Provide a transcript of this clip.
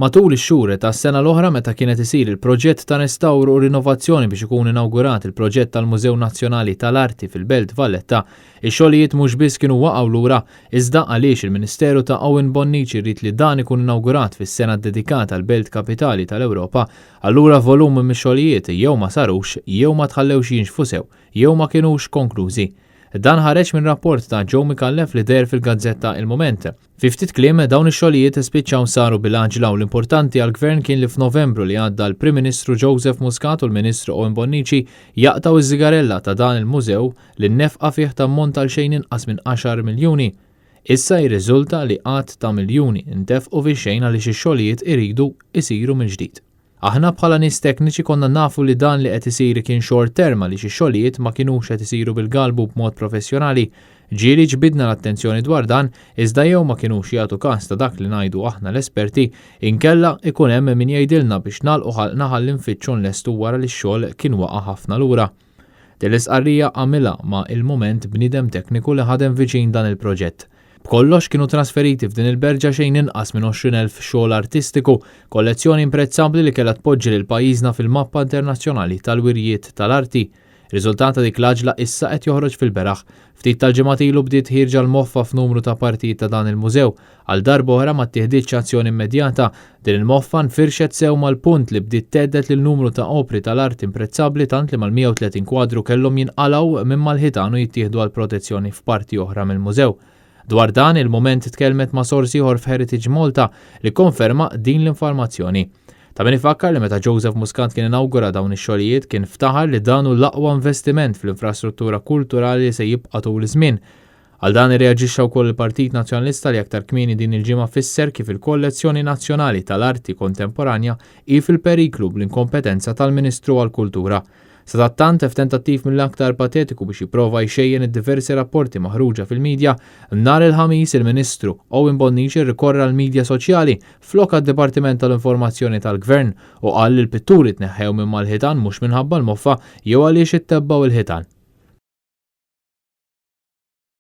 Matul ix-xhur tas-sena l-oħra meta kien qed isir il-proġett ta' restawr u rinnovazzjoni biex ikun inawgurat il-proġett tal-Mużew Nazzjonali tal-Arti fil-Belt Valletta, ix-xogħlijiet mhux biss kienu waqgħu lura, iżda għaliex il-Ministeru ta' Owen Bonnici ried li dan ikun inawgurat fis-sena ddedikata għall-Belt Kapitali tal-Ewropa, allura volum mix-xogħlijiet jew ma sarux, jew ma tħallewx jinxfu sew, jew ma kinux konklużi. Dan ħareġ minn rapport ta' Joe Micallef li deher fil-gazzetta Il-Mument. Fi ftit kliem, dawn ix-xogħlijiet spiċċaw saru bil-għaġla u l-importanti għall-Gvern kien li f'Novembru li għadda l-Prim Ministru Joseph Muscat u l-Ministru Owen Bonnici jaqtgħu ż-żigarella ta' dan il-mużew li n-nefqa fih tammonta għal xejn inqas minn għaxar miljuni. Issa jirriżulta li għadd ta' miljuni ntefqu fix-xejn għaliex ix-xogħlijiet iridu jsiru mill-ġdid. Aħna bħala nies tekniċi konna nafu li dan li qed isir kien short term għaliex ix-xogħlijiet ma kinux qed isiru bil-galbu b'mod professjonali. Ġieli ġbidna l-attenzjoni dwar dan iżda jew ma kinux jagħtu kas ta' dak li ngħidu aħna l-esperti, inkella ikun hemm min jgħidilna biex nagħlqu ħalqna ħalli nfittxu nlestu wara li x-xogħol kien waqa' ħafna lura. Din l-istqarrija għamilha ma' Il-Mument bniedem tekniku li ħadem viċin dan il-proġett. B'kollox kienu trasferiti f'din il-berġa xejn inqas minn 20,000 xogħol artistiku, kollezzjoni imprezzabbli li kellha tpoġġi lil pajjiżna fil-mappa internazzjonali tal-wirjiet tal-arti. Riżultat ta' dik l-għaġla issa qed joħroġ fil-beraħ. Ftit tal-ġimgħat ilu bdiet ħierġa l-moffa f'numru ta' partijiet ta' dan il-mużew. Għal darba oħra ma ttieħditx azzjoni immedjata. Din il-moffa nfirxet sew mal-punt li bdiet thedded lil numru ta' opri tal-arti imprezzabbli tant li mal-130 kwadru kellhom jinqalgħu minn mal-ħitan u jittieħdu għal protezzjoni f'parti oħra mill-mużew. Dwar dan, il-Mument tkellmet ma' sors ieħor f'Heritage Malta li kkonferma din l-infarmazzjoni. Ta' min ifakkar li meta Joseph Muscat kien inawgura dawn ix-xogħlijiet kien ftaħar li dan hu l-aqwa investiment fl-infrastruttura kulturali li se jibqa' tul iż-żmien. Għal dan irreaġixxa wkoll il-Partit Nazzjonalista li aktar kmieni din il-ġimgħa fisser kif il-kollezzjoni nazzjonali tal-arti kontemporanja hi fil-periklu bl-inkompetenza tal-Ministru għall-Kultura. Sadattant, f'tentattiv mill-aktar patetiku biex jipprova jxejjen id-diversi rapporti maħruġa fil-midja, nhar il-Ħamis il-Ministru Owen Bonnici rrikorra għall-midja soċjali flok għad-Dipartiment tal-Informazzjoni tal-Gvern u qal li l-pitturi tneħħew minn mal-ħitan mhux minħabba l-moffa jew għaliex ittebbgħu l-ħitan.